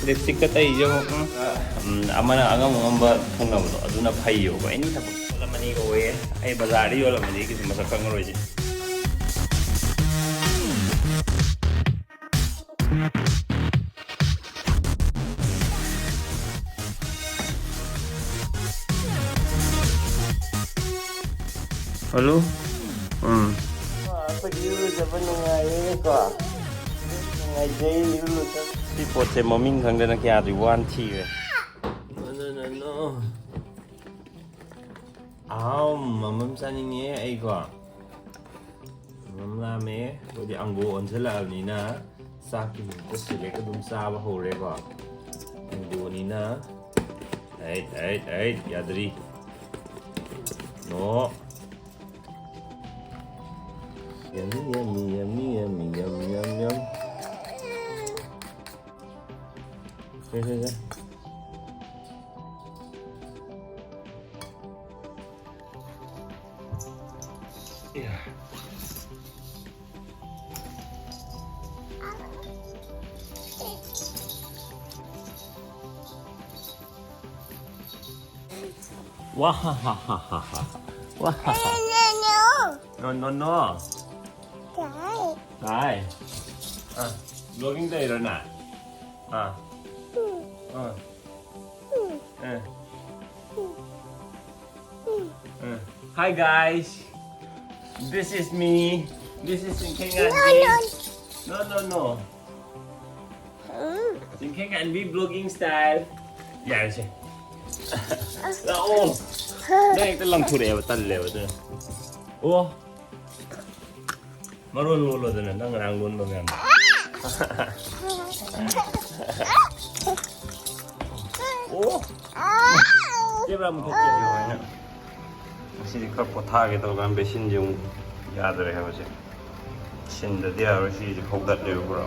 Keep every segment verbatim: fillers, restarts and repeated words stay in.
ꯂꯤꯞꯁꯇꯤꯛꯀ ꯇꯩꯁꯦ ꯑꯃꯨꯛ, ꯎꯝ, ꯑꯃꯅ ꯑꯉꯝ ꯑꯉꯝꯕ ꯊꯨꯡꯅꯕꯗꯣ ꯑꯗꯨꯅ ꯐꯩꯌꯦꯕꯀꯣ꯫ ꯑꯦꯅꯤ ꯊꯕꯛ ꯌꯣꯜꯂꯝꯃꯅꯤꯒ ꯑꯣꯏꯌꯦ꯫ ꯑꯩ ꯕꯖꯥꯔꯗ ꯌꯣꯜꯂꯝꯃꯗꯤ ꯀꯩꯁꯨ ꯃꯁꯛ ꯈꯪꯉꯔꯣꯏꯁꯦ꯫ ꯍꯜꯂꯣ꯫ ꯎꯝ꯫ ꯑꯩꯈꯣꯏꯗꯤ ꯏꯔꯨꯖꯕ ꯅꯨꯡꯉꯥꯏꯌꯦꯀꯣ꯫ ꯅꯨꯡꯉꯥꯏꯖꯩ ꯏꯔꯨꯖꯕ꯫ ꯁꯤ ꯄꯣꯠꯁꯦ ꯃꯃꯤꯡ ꯈꯪꯗꯅ ꯀꯌꯥꯗꯤ ꯋꯥꯟ ꯊꯤꯔꯦ꯫ No, no, no, no. ꯑꯍꯥꯎ ꯑꯃꯃꯝ ꯆꯥꯅꯤꯡꯉꯦ ꯑꯩꯀꯣ꯫ ꯑꯃꯃꯝ ꯂꯥꯝꯃꯦ꯫ ꯑꯩꯈꯣꯏꯗꯤ ꯑꯪꯒꯣ ꯑꯣꯟꯁꯤꯜꯂꯛꯑꯕꯅꯤꯅ ꯆꯥꯛꯀꯤ ꯃꯍꯨꯠꯇ ꯁꯦꯂꯦꯛ ꯑꯗꯨꯝ ꯆꯥꯕ ꯍꯧꯔꯦꯀꯣ꯫ ꯑꯪꯒꯣꯅꯤꯅ꯫ ꯑꯩꯠ, ꯑꯩꯠ, ꯑꯩꯠ, ꯌꯥꯗ꯭ꯔꯤ꯫ ꯅꯣ꯫ Yummy, yummy, yummy, yummy, yum, yum, yum. ꯁꯦ, ꯁꯦ, ꯁꯦ꯫ ꯌꯥ꯫ ꯋꯥ ꯍꯥ ꯍꯥ ꯍꯥ ꯍꯥ ꯍꯥ꯫ ꯋꯥ ꯍꯥ ꯍꯥ꯫ No, no, no. ꯀꯥꯏ꯫ ꯀꯥꯏ꯫ ꯑꯥ, vlogging ꯇꯧꯔꯤꯔꯣ ꯅꯪ? ꯑꯥ꯫ ꯑꯥ꯫ ꯑꯥ꯫ ꯑꯥ꯫ Hi guys. This is me. This is ꯁꯤꯡꯈꯩꯉꯥꯟꯕꯤ꯫ No, no, no. ꯁꯤꯡꯈꯩꯉꯥꯟꯕꯤ vlogging style. ꯌꯥꯔꯦꯁꯦ꯫ ꯂꯥꯛꯑꯣ꯫ ꯅꯪ ꯍꯦꯛꯇ ꯂꯪꯊꯣꯔꯛꯑꯦꯕ, ꯇꯜꯂꯦꯕ ꯑꯗꯨꯅ꯫ ꯑꯣ꯫ ꯃꯔꯣꯟ ꯂꯣꯜꯂꯣꯗꯅ, ꯅꯪ ꯉꯔꯥꯡ ꯂꯣꯟꯕ ꯃꯌꯥꯝꯗꯣ꯫ ꯑꯣ꯫ ꯀꯦꯃꯦꯔꯥ ꯃꯨꯊꯠꯀꯦ꯫ ꯉꯁꯤꯗꯤ ꯈꯔ ꯄꯣꯊꯥꯒꯦ ꯇꯧꯔꯀꯥꯟꯗ ꯕꯦꯁꯤꯟꯁꯦ ꯑꯃꯨꯛ ꯌꯥꯗ꯭ꯔꯦ ꯍꯥꯏꯕꯁꯦ꯫ ꯁꯤꯟꯗꯗꯤ ꯌꯥꯔꯣꯏ, ꯁꯤꯁꯦ ꯍꯧꯒꯠꯂꯦꯕ ꯄꯨꯔꯥ꯫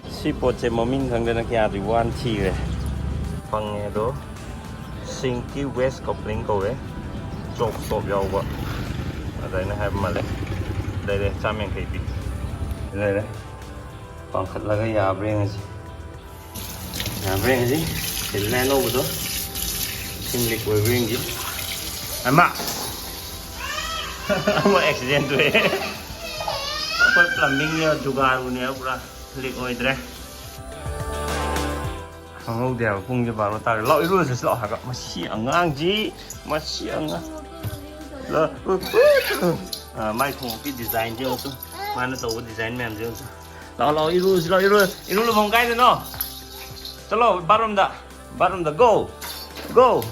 ꯁꯤ ꯄꯣꯠꯁꯦ ꯃꯃꯤꯡ ꯈꯪꯗꯅ ꯀꯌꯥꯗꯤ ꯋꯥꯅ ꯊꯤꯔꯦ꯫ ꯐꯪꯉꯦ ꯑꯗꯣ, ꯁꯤꯡꯀꯤ ꯋꯦꯁ ꯀꯣꯄ꯭ꯂꯤꯡ ꯀꯧꯋꯦ꯫ ꯆꯣꯛ ꯁꯣꯞ ꯌꯥꯎꯕ꯫ ꯑꯗꯨꯃꯥꯏꯅ ꯍꯥꯏꯕ ꯃꯥꯜꯂꯦ꯫ ꯂꯩꯔꯦ, ꯆꯥꯝ ꯌꯥꯡꯈꯩ ꯄꯤ꯫ ꯂꯩꯔꯦ꯫ ꯄꯥꯡꯈꯠꯂꯒ ꯌꯥꯕ꯭ꯔꯥ ꯌꯦꯡꯉꯁꯤ꯫ ꯌꯥꯕ꯭ꯔꯥ ꯌꯦꯡꯉꯁꯤ꯫ ꯁꯤꯜꯂꯦ ꯑꯅꯧꯕꯗꯣ꯫ ꯏꯁꯤꯡ ꯂꯤꯛ ꯑꯣꯏꯕ꯭ꯔꯥ ꯌꯦꯡꯁꯤ꯫ ꯑꯃ! ꯑꯃ ꯑꯦꯛꯁꯤꯗꯦꯟ ꯊꯣꯛꯑꯦ꯫ ꯑꯩꯈꯣꯏ ꯄ꯭ꯂꯝꯕꯤꯡꯅꯦ, ꯖꯨꯒꯥꯔꯨꯅꯦ ꯄꯨꯔꯥ꯫ ꯂꯤꯛ ꯑꯣꯏꯗ꯭ꯔꯦ꯫ ꯈꯪꯍꯧꯗꯦ ꯍꯥꯏꯕ, ꯄꯨꯡꯁꯦ ꯕꯥꯔꯣ ꯇꯥꯔꯦ꯫ ꯂꯥꯛꯑꯣ, ꯏꯔꯨꯖꯁꯤ ꯂꯥꯛꯑꯣ ꯍꯥꯏꯕ꯫ ꯃꯁꯤ ꯑꯉꯥꯡꯁꯤ, ꯃꯁꯤ ꯑꯉꯥꯡ꯫ ꯂꯥꯛꯑꯣ꯫ ꯑ, ꯃꯥꯏ ꯈꯣꯡꯎꯞꯀꯤ ꯗꯤꯖꯥꯏꯟꯁꯦ ꯌꯦꯡꯉꯨ ꯆꯨ꯫ ꯃꯥꯅ ꯇꯧꯕ ꯗꯤꯖꯥꯏꯟ ꯃꯌꯥꯝꯁꯦ ꯌꯦꯡꯉꯨ ꯆꯨ꯫ ꯂꯥꯛꯑꯣ, ꯂꯥꯛꯑꯣ, ꯏꯔꯨꯁꯤ ꯂꯥꯛꯑꯣ, ꯏꯔꯨ-, ꯏꯔꯨ ꯂꯨꯐꯝ ꯀꯥꯏꯗꯅꯣ? ꯆꯠꯂꯣ, ꯕꯥꯠꯔꯨꯝꯗ꯫ ꯕꯥꯠꯔꯨꯝꯗ, go! Go!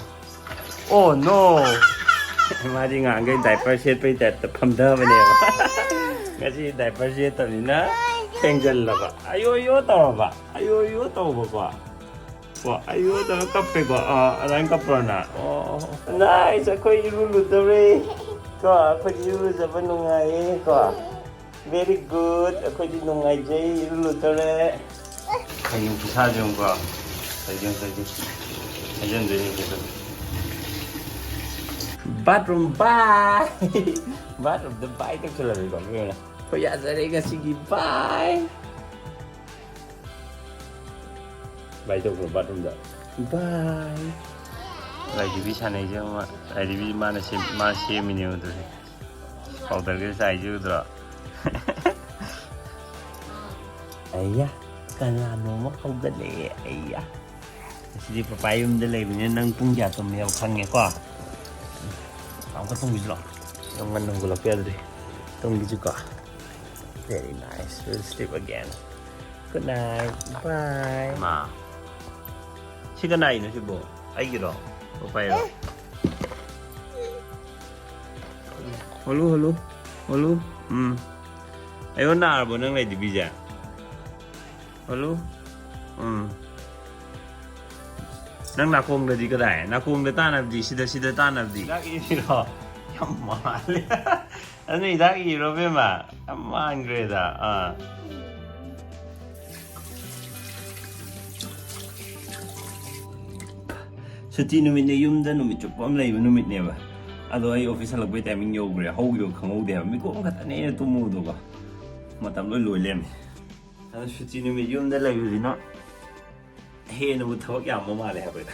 Oh no! ꯃꯥꯗꯤ ꯉꯍꯥꯟꯈꯩ ꯗꯥꯏꯄꯔ ꯁꯦꯠꯄꯩ ꯇꯥꯏꯞꯇ ꯐꯝꯊꯕꯅꯦꯕ꯫ ꯉꯁꯤ ꯗꯥꯏꯄꯔ ꯁꯦꯠꯇꯕꯅꯤꯅ ꯊꯦꯡꯖꯜꯂꯕ꯫ ꯑꯌꯣ ꯌꯣ ꯇꯧꯔꯕ꯫ ꯑꯌꯣ ꯌꯣ ꯇꯧꯕꯀꯣ꯫ ꯀꯣ, ꯑꯌꯣ ꯇꯧꯔ ꯀꯞꯄꯦꯀꯣ꯫ ꯑꯥ, ꯑꯗꯨꯃꯥꯏꯅ ꯀꯞꯄ꯭ꯔꯣ ꯅꯪ? ꯑꯣ, ꯑꯣ, ꯑꯣ꯫ Nice, ꯑꯩꯈꯣꯏ ꯏꯔꯨ ꯂꯨꯗꯧꯔꯦ꯫ ꯀꯣ, ꯑꯩꯈꯣꯏꯗꯤ ꯏꯔꯨ ꯂꯨꯖꯕ ꯅꯨꯡꯉꯥꯏꯌꯦ꯫ ꯀꯣ, very good, ꯑꯩꯈꯣꯏꯗꯤ ꯅꯨꯡꯉꯥꯏꯖꯩ ꯏꯔꯨ ꯂꯨꯗꯧꯔꯦ꯫ ꯍꯌꯦꯡ ꯈꯨꯠꯁꯥꯁꯦ ꯌꯦꯡꯉꯨꯀꯣ꯫ ꯍꯌꯦꯡ, ꯍꯌꯦꯡ꯫ ꯍꯩꯖꯤꯟꯗꯣꯏꯅꯤ ꯑꯩꯈꯣꯏꯁꯨ꯫ Bathroom bye! Bathroomꯗ bye ꯇꯧꯁꯜꯂꯝꯃꯤꯀꯣ ꯃꯤ ꯑꯃꯅ꯫ ꯑꯩꯈꯣꯏ ꯌꯥꯖꯔꯦ ꯉꯁꯤꯒꯤ bye! Bye ꯇꯧꯈ꯭ꯔꯣ ꯕꯥꯠꯔꯨꯝꯗ꯫ Bye! ꯂꯥꯏꯙꯤꯕꯤ ꯁꯥꯟꯅꯩꯁꯦ ꯌꯦꯡꯉꯣ꯫ ꯂꯥꯏꯙꯤꯕꯤ ꯃꯥꯅ ꯁꯦꯝ-, ꯃꯥ ꯁꯦꯝꯃꯤꯅꯦ ꯑꯗꯨꯁꯦ꯫ ꯄꯥꯎꯗꯔꯒ ꯆꯥꯏꯁꯦ ꯎꯗ꯭ꯔꯣ? ꯑꯩꯌꯥ, ꯀꯅꯥꯅꯣꯝꯃ ꯍꯧꯒꯠꯂꯛꯑꯦ꯫ ꯑꯩꯌꯥ, ꯉꯁꯤꯗꯤ ꯄꯄꯥ ꯌꯨꯝꯗ ꯂꯩꯕꯅꯤꯅ ꯅꯪ ꯄꯨꯡ ꯀꯌꯥ ꯇꯨꯝꯃꯦꯕ ꯈꯪꯉꯦꯀꯣ? ꯑꯃꯨꯛꯀ ꯇꯨꯝꯈꯤꯁꯤ ꯂꯥꯛꯑꯣ꯫ ꯌꯥꯝ ꯉꯟꯅ ꯍꯧꯒꯠꯂꯛꯄ ꯌꯥꯗ꯭ꯔꯤ꯫ ꯇꯨꯝꯈꯤꯁꯤꯀꯣ꯫ Very nice. We'll sleep again. Good night. Bye. ꯃꯥ꯫ ꯁꯤ ꯀꯅꯥꯏꯅꯣ ꯁꯤꯕꯣ? ꯑꯩꯒꯤꯔꯣ? ꯄꯄꯥꯏꯔꯣ? ꯍꯣꯂꯨ, ꯍꯣꯂꯨ, ꯍꯣꯂꯨ꯫ ꯎꯝ꯫ ꯑꯩꯉꯣꯟ ꯅꯥꯔꯕꯣ ꯅꯪ ꯂꯩꯗꯕꯤꯁꯦ? ꯍꯣꯂꯨ? ꯎꯝ꯫ ꯅꯪ ꯅꯥꯀꯣꯡꯗꯗꯤ ꯀꯗꯥꯏ? ꯅꯥꯀꯣꯡꯗ ꯇꯥꯅꯕꯗꯤ, ꯁꯤꯗ, ꯁꯤꯗ ꯇꯥꯅꯕꯗꯤ꯫ ꯍꯤꯗꯥꯛ ꯏꯔꯤꯔꯣ? ꯌꯥꯝ ꯃꯥꯜꯂꯦ꯫ ꯑꯗꯨ ꯍꯤꯗꯥꯛ ꯏꯔꯣ, ꯕꯦꯝꯃ? ꯌꯥꯝ ꯃꯥꯟꯈ꯭ꯔꯦꯗ꯫ ꯑꯥ꯫ ꯁꯨꯇꯤ ꯅꯨꯃꯤꯠꯅꯦ, ꯌꯨꯝꯗ ꯅꯨꯃꯤꯠ ꯆꯨꯞꯄ ꯑꯃ ꯂꯩꯕ ꯅꯨꯃꯤꯠꯅꯦꯕ꯫ ꯑꯗꯣ ꯑꯩ ꯑꯣꯐꯤꯁ ꯍꯜꯂꯛꯄꯩ ꯇꯥꯏꯃꯤꯡ ꯌꯧꯈ꯭ꯔꯦ, ꯍꯧꯈꯤꯕ ꯈꯪꯍꯧꯗꯦ ꯍꯥꯏꯕ꯫ ꯃꯤꯀꯨꯞ ꯑꯃꯈꯛꯇꯅꯦ ꯑꯩꯅ ꯇꯨꯝꯃꯨꯕꯗꯣꯀꯣ꯫ ꯃꯇꯝ ꯂꯣꯏ ꯂꯣꯏ ꯂꯩꯔꯝꯃꯦ꯫ ꯑꯗꯣ ꯁꯨꯇꯤ ꯅꯨꯃꯤꯠ ꯌꯨꯝꯗ ꯂꯩꯕꯁꯤꯅ ꯍꯦꯟꯅꯕꯨ ꯊꯕꯛ ꯌꯥꯝꯕ ꯃꯥꯜꯂꯦ ꯍꯥꯏꯕꯗ꯫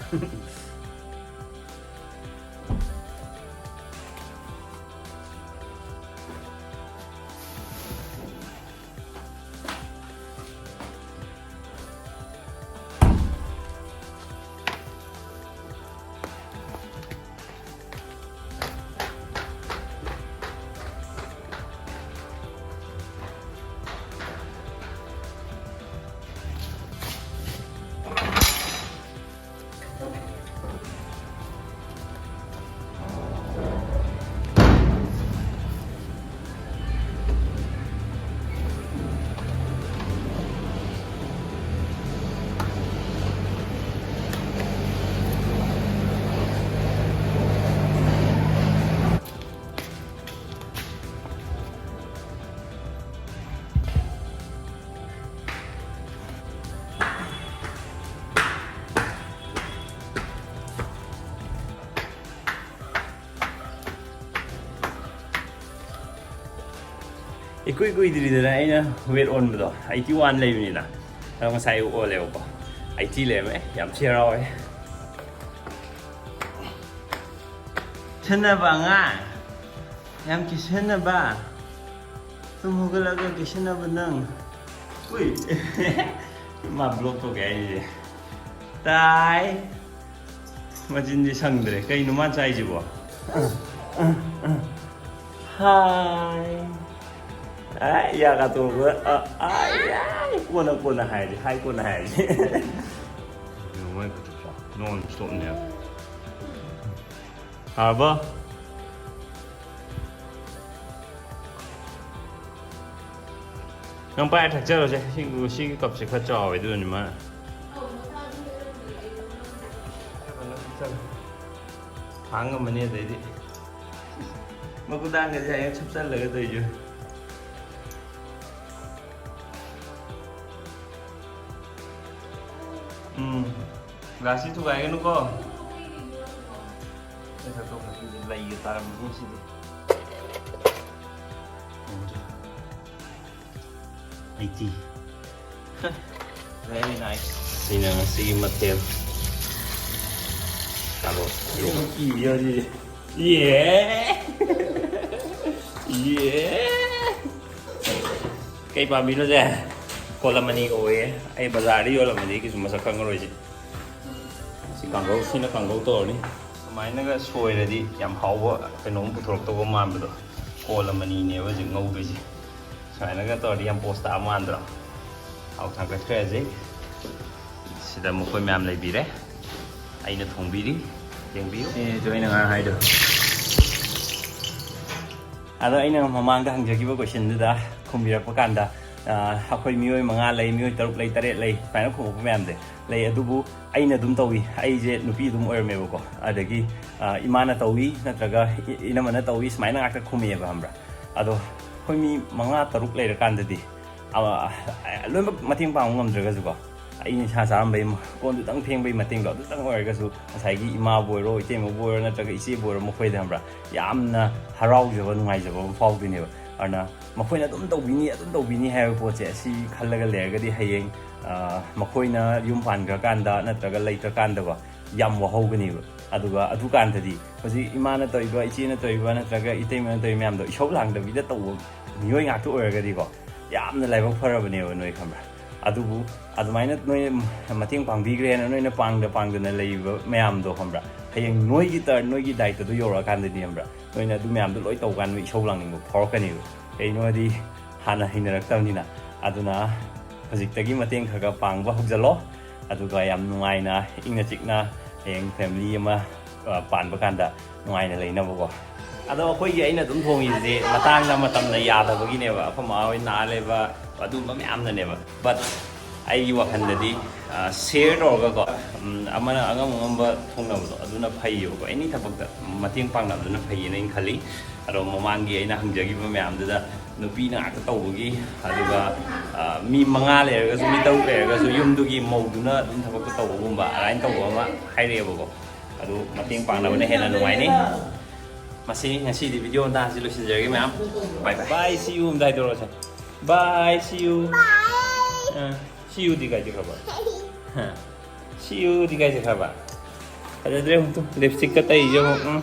ꯏꯀꯨꯏ ꯀꯨꯏꯗ꯭ꯔꯤꯗꯅ ꯑꯩꯅ ꯋꯦꯠ ꯑꯣꯟꯕꯗꯣ ꯑꯩꯠꯇꯤ ꯋꯥꯟ ꯂꯩꯕꯅꯤꯅ, ꯑꯗꯣ ꯉꯁꯥꯏ ꯑꯣꯜꯂꯦꯕꯀꯣ, ꯑꯩꯠꯇꯤ ꯂꯩꯔꯝꯃꯦ꯫ ꯌꯥꯝ ꯊꯤ ꯍꯔꯥꯎꯋꯦ꯫ ꯁꯤꯟꯅꯕ ꯑꯉꯥꯡ, ꯌꯥꯝ ꯀꯤꯁꯟꯅꯕ꯫ ꯇꯨꯝ ꯍꯧꯒꯠꯂꯒ ꯀꯤꯁꯟꯅꯕ ꯅꯪ꯫ ꯎꯏ꯫ ꯃꯥ ꯕ꯭ꯂꯣꯛ ꯇꯧꯒꯦ ꯍꯥꯏꯔꯤꯁꯦ꯫ ꯇꯥꯏ꯫ ꯃꯆꯤꯟꯁꯦ ꯁꯪꯗ꯭ꯔꯦ꯫ ꯀꯩꯅꯣ ꯃꯥ ꯆꯥꯏꯁꯤꯕꯣ? ꯍꯥꯏ꯫ ꯑꯦ, ꯌꯥ ꯀꯥꯇꯣꯛꯄ꯫ ꯑ, ꯑꯥꯏ, ꯑꯥꯏ꯫ ꯀꯣꯟꯅ, ꯀꯣꯟꯅ ꯍꯥꯏꯔꯁꯤ꯫ ꯍꯥꯏ ꯀꯣꯟꯅ ꯍꯥꯏꯔꯁꯤ꯫ ꯀꯩꯅꯣ ꯃꯥꯏ ꯈꯨꯇꯣꯛꯁꯦ꯫ ꯅꯣꯟ ꯁ꯭ꯇꯣꯞꯅꯦꯕ꯫ ꯍꯥꯔꯕ? ꯅꯪ ꯄꯥꯏꯔ ꯊꯛꯆꯔꯣꯁꯦ꯫ ꯁꯤ, ꯁꯤꯒꯤ ꯀꯞꯁꯦ ꯈꯔ ꯆꯥꯎꯋꯦ, ꯑꯗꯨꯅꯅꯤ ꯃꯥ꯫ ꯊꯥꯡ ꯉꯝꯃꯅꯤ ꯑꯗꯩꯗꯤ꯫ ꯃꯈꯨꯗꯥꯡꯒꯁꯦ ꯍꯌꯦꯡ ꯁꯨꯞꯆꯜꯂꯒ ꯇꯧꯔꯤꯁꯦ꯫ ꯎꯝ꯫ ꯒ꯭ꯂꯥꯁꯁꯤ ꯊꯨꯒꯥꯏꯒꯅꯨꯀꯣ꯫ ꯑꯩ ꯁꯛꯇꯣꯛ ꯉꯁꯤꯗꯤ ꯂꯩꯒ ꯇꯥꯔꯝꯃꯅꯤ ꯁꯤꯗꯤ꯫ ꯑꯩꯠꯇꯤ꯫ Very nice. ꯁꯤꯅ ꯉꯁꯤꯒꯤ ꯃꯊꯦꯜ꯫ ꯇꯥꯕ꯭ꯔꯣ? ꯌꯦ! ꯌꯦ! ꯀꯩ ꯄꯥꯝꯕꯤꯅꯣ ꯁꯦ? ꯀꯣꯂꯝꯃꯅꯤ ꯀꯧꯋꯦ꯫ ꯑꯩ ꯕꯖꯥꯔꯗ ꯌꯣꯜꯂꯝꯃꯗꯤ ꯀꯩꯁꯨ ꯃꯁꯛ ꯈꯪꯉꯔꯣꯏꯁꯦ꯫ ꯁꯤ ꯀꯥꯡꯒꯧ, ꯁꯤꯅ ꯀꯥꯡꯒꯧ ꯇꯧꯔꯅꯤ꯫ ꯁꯨꯃꯥꯏꯅꯒ ꯁꯣꯏꯔꯗꯤ ꯌꯥꯝ ꯍꯥꯎꯕ ꯀꯩꯅꯣꯝ ꯄꯨꯊꯣꯔꯛꯇꯧꯕ ꯃꯥꯟꯕꯗꯣ꯫ ꯀꯣꯂꯝꯃꯅꯤꯅꯦꯕ ꯍꯧꯖꯤꯛ ꯉꯧꯗꯣꯏꯁꯦ꯫ ꯁꯨꯃꯥꯏꯅꯒ ꯇꯧꯔꯗꯤ ꯌꯥꯝ ꯄꯣꯁ ꯇꯥꯕ ꯃꯥꯟꯗ꯭ꯔꯣ? ꯊꯥꯎ ꯊꯥꯡꯒꯠꯈ꯭ꯔꯦ ꯍꯧꯖꯤꯛ꯫ ꯁꯤꯗ ꯃꯈꯣꯏ ꯃꯌꯥꯝ ꯂꯩꯕꯤꯔꯦ꯫ ꯑꯩꯅ ꯊꯣꯡꯕꯤꯔꯤ꯫ ꯌꯦꯡꯕꯤꯌꯨ꯫ ꯁꯤꯅꯦ ꯑꯩꯅ ꯉꯔꯥꯡ ꯍꯥꯏꯗꯣ꯫ ꯑꯗꯣ ꯑꯩꯅ ꯃꯃꯥꯡꯗ ꯍꯪꯖꯈꯤꯕ questionꯗꯨꯗ ꯈꯨꯝꯕꯤꯔꯛꯄ ꯀꯥꯟꯗ, ꯑ, ꯑꯩꯈꯣꯏ ꯃꯤꯑꯣꯏ ꯃꯉꯥ ꯂꯩ, ꯃꯤꯑꯣꯏ ꯇꯔꯨꯛ ꯂꯩ, ꯇꯔꯦꯠ ꯂꯩ, ꯁꯨꯃꯥꯏꯅ ꯈꯨꯝꯃꯛꯄ ꯃꯌꯥꯝꯁꯦ ꯂꯩ꯫ ꯑꯗꯨꯕꯨ ꯑꯩꯅ ꯑꯗꯨꯝ ꯇꯧꯏ꯫ ꯑꯩꯁꯦ ꯅꯨꯄꯤ ꯑꯗꯨꯝ ꯑꯣꯏꯔꯝꯃꯦꯕꯀꯣ꯫ ꯑꯗꯒꯤ, ꯑ, ꯏꯃꯥꯅ ꯇꯧꯏ ꯅꯠꯇ꯭ꯔꯒ ꯏ-, ꯏꯅꯝꯃꯅ ꯇꯧꯏ ꯁꯨꯃꯥꯏꯅ ꯉꯥꯛꯇ ꯈꯨꯝꯃꯛꯑꯦꯕ, ꯈꯪꯕ꯭ꯔꯥ? ꯑꯗꯣ ꯑꯩꯈꯣꯏ ꯃꯤ ꯃꯉꯥ ꯇꯔꯨꯛ ꯂꯩꯔꯀꯥꯟꯗꯗꯤ, ꯑ, ꯂꯣꯏꯅꯃꯛ ꯃꯇꯦꯡ ꯄꯥꯡꯕ ꯉꯝꯗ꯭ꯔꯒꯁꯨꯀꯣ, ꯑꯩꯅ ꯏꯁꯥ ꯆꯥꯔꯝꯕꯩ ꯃ-, ꯀꯣꯟꯗꯨꯇꯪ ꯐꯦꯡꯕꯩ ꯃꯇꯦꯡꯗꯣ ꯑꯗꯨꯇꯪ ꯑꯣꯏꯔꯒꯁꯨ, ꯉꯁꯥꯏꯒꯤ ꯏꯃꯥꯕꯨ ꯑꯣꯏꯔꯣ, ꯏꯇꯩꯃꯕꯨ ꯑꯣꯏꯔꯣ, ꯅꯠꯇ꯭ꯔꯒ ꯏꯆꯦꯕꯨ ꯑꯣꯏꯔꯣ, ꯃꯈꯣꯏꯗ, ꯈꯪꯕ꯭ꯔꯥ, ꯌꯥꯝꯅ ꯍꯔꯥꯎꯖꯕ, ꯅꯨꯡꯉꯥꯏꯖꯕ ꯑꯃ ꯐꯥꯎꯗꯣꯏꯅꯦꯕ꯫ ꯑꯗꯨꯅ ꯃꯈꯣꯏꯅ ꯑꯗꯨꯝ ꯇꯧꯕꯤꯅꯤ, ꯑꯗꯨꯝ ꯇꯧꯕꯤꯅꯤ ꯍꯥꯏꯕ ꯄꯣꯠꯁꯦ, ꯑꯁꯤ ꯈꯜꯂꯒ ꯂꯩꯔꯒꯗꯤ ꯍꯌꯦꯡ, ꯑ, ꯃꯈꯣꯏꯅ ꯌꯨꯝ ꯄꯥꯟꯈ꯭ꯔꯀꯥꯟꯗ ꯅꯠꯇ꯭ꯔꯒ ꯂꯩꯇ꯭ꯔꯀꯥꯟꯗꯀꯣ, ꯌꯥꯝ ꯋꯥꯍꯧꯒꯅꯦꯕ꯫ ꯑꯗꯨꯒ ꯑꯗꯨꯀꯥꯟꯗꯗꯤ ꯍꯧꯖꯤꯛ ꯏꯃꯥꯅ ꯇꯧꯔꯤꯕ, ꯏꯆꯦꯅ ꯇꯧꯔꯤꯕ, ꯅꯠꯇ꯭ꯔꯒ ꯏꯇꯩꯃꯅ ꯇꯧꯔꯤꯕ ꯃꯌꯥꯝꯗꯣ ꯏꯁꯧ ꯂꯥꯡꯗꯕꯤꯗ ꯇꯧꯕ ꯃꯤꯑꯣꯏ ꯉꯥꯛꯇ ꯑꯣꯏꯔꯒꯗꯤꯀꯣ, ꯌꯥꯝꯅ ꯂꯥꯏꯕꯛ ꯐꯔꯕꯅꯦꯕ ꯅꯣꯏ, ꯈꯪꯕ꯭ꯔꯥ? ꯑꯗꯨꯕꯨ ꯑꯗꯨꯃꯥꯏꯅ ꯅꯣꯏ ꯃꯇꯦꯡ ꯄꯥꯡꯕꯤꯈ꯭ꯔꯦꯅ ꯅꯣꯏꯅ ꯄꯥꯡꯗ ꯄꯥꯡꯗꯅ ꯂꯩꯔꯤꯕ ꯃꯌꯥꯝꯗꯣ, ꯈꯪꯕ꯭ꯔꯥ? ꯍꯌꯦꯡ ꯅꯣꯏꯒꯤ turn, ꯅꯣꯏꯒꯤ ꯗꯥꯏꯇꯗꯣ ꯌꯧꯔꯛꯑꯀꯥꯟꯗꯗꯤ, ꯈꯪꯕ꯭ꯔꯥ, ꯅꯣꯏꯅ ꯑꯗꯨ ꯃꯌꯥꯝꯗꯣ ꯂꯣꯏ ꯇꯧꯀꯥꯟꯗ ꯅꯣꯏ ꯏꯁꯧ ꯂꯥꯡꯅꯤꯡꯕ ꯐꯥꯎꯔꯛꯀꯅꯦꯕ꯫ ꯀꯩꯒꯤꯅꯣ ꯍꯥꯏꯗꯤ ꯍꯥꯟꯅ ꯍꯩꯅꯔꯛꯇꯕꯅꯤꯅ꯫ ꯑꯗꯨꯅ ꯍꯧꯖꯤꯛꯇꯒꯤ ꯃꯇꯦꯡ ꯈꯔ ꯈꯔ ꯄꯥꯡꯕ ꯍꯧꯖꯤꯜꯂꯣ꯫ ꯑꯗꯨꯒ ꯌꯥꯝ ꯅꯨꯡꯉꯥꯏꯅ, ꯏꯪꯅ ꯆꯤꯛꯅ ꯍꯌꯦꯡ family ꯑꯃ, ꯑ, ꯄꯥꯟꯕ ꯀꯥꯟꯗ ꯅꯨꯡꯉꯥꯏꯅ ꯂꯩꯅꯕꯀꯣ꯫ ꯑꯗꯣ ꯑꯩꯈꯣꯏꯒꯤ ꯑꯩꯅ ꯑꯗꯨꯝ ꯊꯣꯡꯉꯤꯁꯦ ꯃꯇꯥꯡꯗ ꯃꯇꯝꯅ ꯌꯥꯗꯕꯒꯤꯅꯦꯕ, ꯑꯩꯈꯣꯏ ꯃꯥ ꯍꯣꯏ ꯅꯥ ꯂꯩꯕ, ꯑꯗꯨꯝꯕ ꯃꯌꯥꯝꯅꯅꯦꯕ꯫ But ꯑꯩꯒꯤ ꯋꯥꯈꯜꯗꯗꯤ, ꯑ, share ꯇꯧꯔꯒꯀꯣ, ꯎꯝ, ꯑꯃꯅ ꯑꯉꯝ ꯑꯉꯝꯕ ꯊꯣꯡꯅꯕꯗꯣ ꯑꯗꯨꯅ ꯐꯩꯌꯦꯕꯀꯣ꯫ Any ꯊꯕꯛꯇ ꯃꯇꯦꯡ ꯄꯥꯡꯅꯕꯗꯨꯅ ꯐꯩꯌꯦꯅ ꯑꯩꯅ ꯈꯜꯂꯤ꯫ ꯑꯗꯣ ꯃꯃꯥꯡꯒꯤ ꯑꯩꯅ ꯍꯪꯖꯈꯤꯕ ꯃꯌꯥꯝꯗꯨꯗ ꯅꯨꯄꯤꯅ ꯉꯥꯛꯇ ꯇꯧꯕꯒꯤ, ꯑꯗꯨꯒ, ꯑ, ꯃꯤ ꯃꯉꯥ ꯂꯩꯔꯒꯁꯨ, ꯃꯤ ꯇꯔꯨꯛ ꯂꯩꯔꯒꯁꯨ ꯌꯨꯝꯗꯨꯒꯤ ꯃꯧꯗꯨꯅ ꯑꯗꯨꯝ ꯊꯕꯛꯇꯣ ꯇꯧꯕꯒꯨꯝꯕ ꯑꯗꯨꯃꯥꯏꯅ ꯇꯧꯕ ꯑꯃ ꯍꯥꯏꯔꯛꯑꯦꯕꯀꯣ꯫ ꯑꯗꯨ ꯃꯇꯦꯡ ꯄꯥꯡꯅꯕꯅ ꯍꯦꯟꯅ ꯅꯨꯡꯉꯥꯏꯅꯤ꯫ ꯃꯁꯤ ꯉꯁꯤꯗꯤ video ꯃꯇꯥꯡꯁꯤ ꯂꯣꯏꯁꯤꯟꯖꯔꯒꯦ ꯃꯌꯥꯝ꯫ Bye bye꯫ Bye, see you ꯑꯝꯇ ꯍꯥꯏꯗꯣꯔꯛꯑꯣꯁꯦ꯫ Bye, see you꯫ ꯑ, ꯁꯤ ꯌꯨꯗꯤ ꯀꯥꯏ ꯆꯠꯈ꯭ꯔꯕ? ꯍ, ꯁꯤ ꯌꯨꯗꯤ ꯀꯥꯏ ꯆꯠꯈ꯭ꯔꯕ? ꯐꯖꯗ꯭ꯔꯦ ꯑꯃꯨꯛꯇ, ꯂꯤꯞꯁꯇꯤꯛꯀ ꯇꯩꯁꯦ ꯑꯃꯨꯛ, ꯎꯝ꯫